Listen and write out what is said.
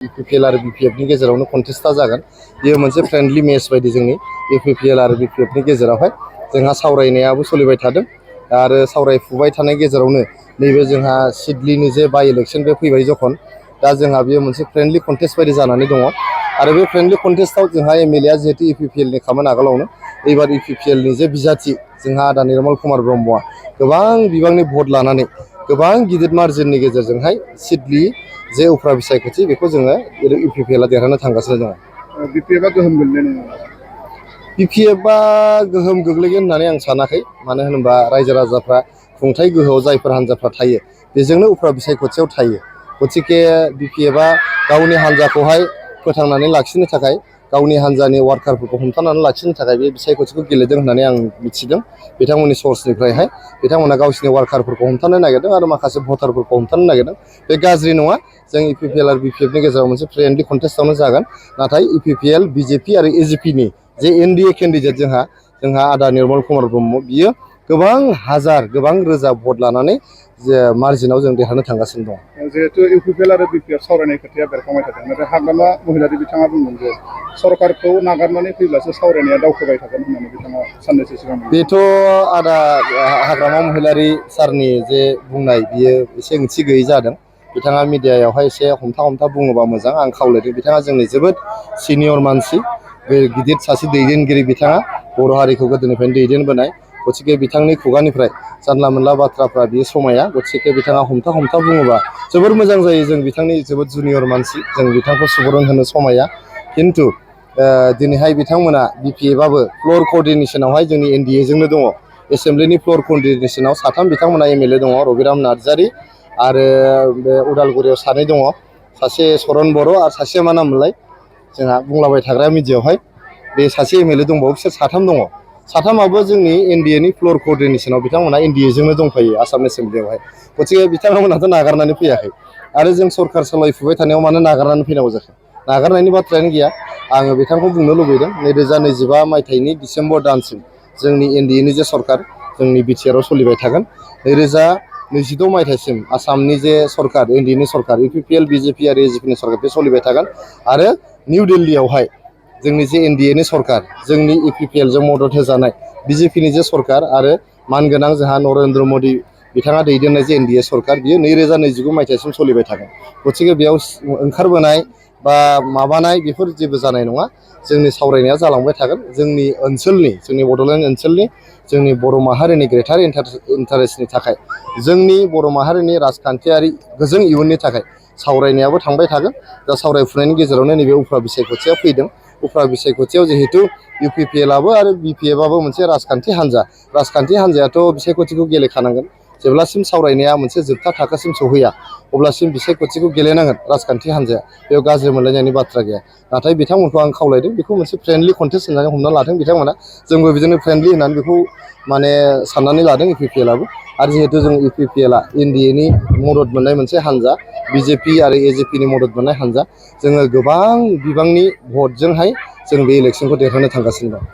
इपिपिएल आरो बिपिएफनि गेजेरावनो कन्टेस्टआ जागोन। बेयो मोनसे फ्रेन्डलि मेच बायदि जोंनि इपिपिएल आरो बिपिएफनि गेजेरावहाय जोंहा सावरायनायाबो सोलिबाय थादों आरो सावरायफुबाय थानाय गेजेरावनो नैबे जोंहा सिडलीनि जे बाइ इलेक्शन बे फैबाय जखन दा जोंहा बेयो मोनसे फ्रेन्डलि कन्टेस्ट बायदि जानानै दङ आरो बे फ्रेन्डलि कन्टेस्टआव जोंहा एमएलएआ जिहेतु इपिपिएलनि खामोन आगोलावनो एबार इपिपिएलनि जे बिजाथि जोंहा आदा निर्मल कुमार ब्रह्मआ गोबां बिबांनि भट लानानै गोबां गिदिर मार्जिननि गेजेरजोंहाय सिडली जे उफ्रा बिसायख'थि बेखौ जोङो इपिपिएलआ देरहानो थांगासिनो दङ। बिपिएफआ गोहोम गोग्लैनाय नङा? बिपिएफआ गोहोम गोग्लैगोन होननानै आं सानाखै, मानो होनोबा रायजो राजाफ्रा खुंथाय गोहोआव जायफोर हान्जाफ्रा थायो बेजोंनो उफ्रा बिसायख'थियाव थायो। गतिके बिपिएफआ गावनि हान्जाखौहाय फोथांनानै लाखिनो थाखाय गावनि हान्जानि वार्कारफोरखौ हमथानानै लाखिनो थाखाय बे बिसायख'थिखौ गेलेदों होननानै आं मिथिदों बिथांमोननि सर्सनिफ्रायहाय। बिथांमोना गावसिनि वार्कारफोरखौ हमथानो नागिरदों आरो माखासे भटारफोरखौ हमथानो नागिरदों। बे गाज्रि नङा, जों इपिपिएल आरो बिपिएफनि गेजेराव मोनसे फ्रेन्डलि कन्टेस्टआवनो जागोन। नाथाय इपिपिएल बिजेपि आरो एजिपिनि जे एनडिए केन्डिडेट जोंहा आदा निर्मल कुमार ब्रह्म बियो गोबां हाजार गोबां रोजा भट लानानै जे मार्जिनाव जों देरहानो थांगासिनो दं। जिहेतु इपिपिएल आरो बिपिएफ सावरायनाय खोथाया बेरखांबाय थादों, नाथाय हाग्रामा महिलारि बिथाङा बुंदों जे सरकारखौ नागारनानै फैब्लासो सावरायनाया दावखोबाय थागोन होननानै बिथाङा साननैसो सिगां बेथ' आदा हाग्रामा महिलारि सारनि जे बुंनाय बियो एसे ओंथि गैयै जादों। बिथाङा मिडियायावहाय एसे हमथा बुङोबा मोजां, आं खावलायदों। बिथाङा जोंनि जोबोद सिनियर मानसि, बे गिदिर सासे दैदेनगिरि बिथाङा बर' हारिखौ गोदोनिफ्रायनो दैदेनबोनाय। गतिके बिथांनि खुगानिफ्राय जानला मोनला बाथ्राफ्रा बियो समाया। गतिके बिथाङा हमथा बुङोबा जोबोर मोजां जायो। जों बिथांनि जोबोद जुनियर मानसि, जों बिथांखौ सुबुरुन होनो समाया। खिन्थु दिनैहाय बिथांमोना बिपिएफआबो फ्ल'र क'र्डिनेसनावहाय जोंनि एनडिएजोंनो दङ। एसेम्ब्लिनि फ्ल'र क'र्डिनेसनाव साथाम बिथांमोना एमएलए दङ, रबिराम नार्जारि आरो बे उदालगुरियाव सानै दङ, सासे सरन बर' आरो सासेया मा नाम मोनलाय जोंहा बुंलाबाय थाग्राया मिडियायावहाय, बे सासे एमएलए दंबावो, बिसोर साथाम दङ। साथामाबो जोंनि एनडिएनि फ्ल'र क'र्डिनेसनाव बिथांमोना एनडिएजोंनो दंफायो आसाम एसेम्ब्लियावहाय। गतिके बिथांमोनहाथ' नागारनानै फैयाखै आरो जों सरकार सालायफुबाय थानायाव मानो नागारनानै फैनांगौ जाखो? नागारनायनि बाथ्रायानो गैया। आङो बिथांखौ बुंनो लुबैदों 2025 मायथाइनि डिसेम्बर दानसिम जोंनि एनडिएनि जे सरकार जोंनि बिटिआरआव सोलिबाय थागोन। 2026 मायथाइसिम आसामनि जे सरकार एनडिएनि सरकार इपिपिएल बिजेपि आरो एजिपिनि सरकार बे सोलिबाय थागोन आरो निउ दिल्लीयावहाय जोंनि जे एनडिएनि सरकार, जोंनि इपिपिएलजों मदद होजानाय बिजेपिनि जे सरकार आरो मानगोनां जोंहा नरेन्द्र मदि बिथाङा दैदेननाय जे एनडिए सरकार, बियो 2029 मायथाइसिम सोलिबाय थागोन। गतिके बेयाव ओंखारबोनाय बा माबानाय बेफोर जेबो जानाय नङा। जोंनि सावरायनाया जालांबाय थागोन। जोंनि ओनसोलनि, जोंनि बड'लेण्ड ओनसोलनि जोंनि बर' माहारिनि ग्रेटार इन्टारेस्टनि थाखाय, जोंनि बर' माहारिनि राजखान्थियारि गोजों इयुननि थाखाय सावरायनायाबो थांबाय थागोन। दा सावरायफुनायनि गेजेरावनो नैबे उफ्रा बिसायख'थिया फैदों। उफ्रा बिसायख'थियाव जिहेतु इउपिपिएलआबो आरो बिपिएफआबो मोनसे राजखान्थि हान्जा, राजखान्थि हान्जायाथ' बिसायख'थिखौ गेलेखानांगोन। जेब्लासिम सावरायनाया मोनसे जोबथा थाखोसिम सौहैया अब्लासिम बिसायख'थिखौ गेलेनांगोन राजखान्थि हान्जाया, बेयाव गाज्रि मोनलायनायनि बाथ्रा गैया। नाथाय बिथांमोनखौ आं खावलायदों बेखौ मोनसे फ्रेन्डलि कन्टेस्ट होननानै हमना लादों बिथांमोना, जोंबो बिदिनो फ्रेन्डलि होननानै बेखौ माने साननानै लादों इपिपिएलआबो। आरो जिहेतु जों इपिपिएलआ एनडिएनि मदद मोननाय मोनसे हान्जा, बिजेपि आरो एजिपिनि मदद मोननाय हान्जा, जोङो गोबां बिबांनि भटजोंहाय जों बे इलेक्सनखौ देरहानो थांगासिनो दं।